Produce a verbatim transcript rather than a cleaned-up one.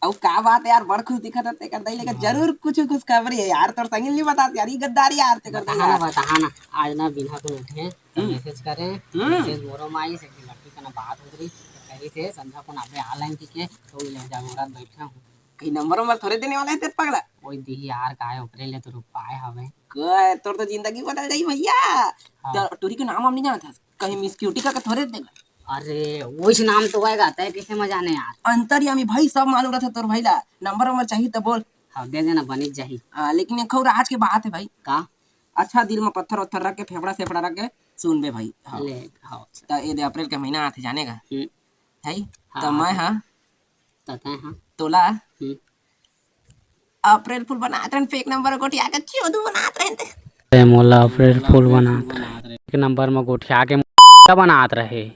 अउ का बात हे यार, बड़ खुश दिखत हे तेकर दाई, लेकिन जरूर कुछ खुशखबरी हे यार। तोर संगी ल नइ बतास यार, ये गद्दारी यार तेकर दाई। बताहा ना, बताहा ना। आज ना बिना कुन उठे त मैसेज करे, मैसेज मोरो म आइस, एक लड़की कना बात होत रहिस, कहिस हे संझा कुन आबे online कहिके, त ओही ले जगोरत बइठे हंव। कहीं नंबर वंबर थोरे देने वाला हे तेर पगला? ओही दिही यार, काय ओकरे ले तो रुपाय हवे। काय तोर तो जिंदगी बदल जाही भइया। त टूरी के नाम वाम नइ जानत हस? कहीं मिस क्यूटी करके थोरे देगा। अरे, ओइस नाम तो आय गा, तैं कइसे म जाने यार? अंतर्यामी भाई, सब मालूम रहिथे तोर भाई ला। नंबर वंबर चाही त बोल। हाँ, दे देना, बनिच जाही। हाँ, लेकिन एक अउ राज के बात हे भाई। का? अच्छा, दिल म पत्थर वत्थर रख के, फेफड़ा सेफड़ा रख के सुनबे भाई। हाँ। ले, हाँ। त ए दे, अप्रैल के महीना आथे, जाने गा? हम्म। है? हाँ, त मैं, हाँ। त तैं, हाँ। तोला हम्म। अप्रैल फूल बनात रहेन, fake नंबर गोठिया के चोदू बनात रहेन ते। ते मोला अप्रैल फूल बनात रहे। एक नंबर म गोठिया के बनात रहे।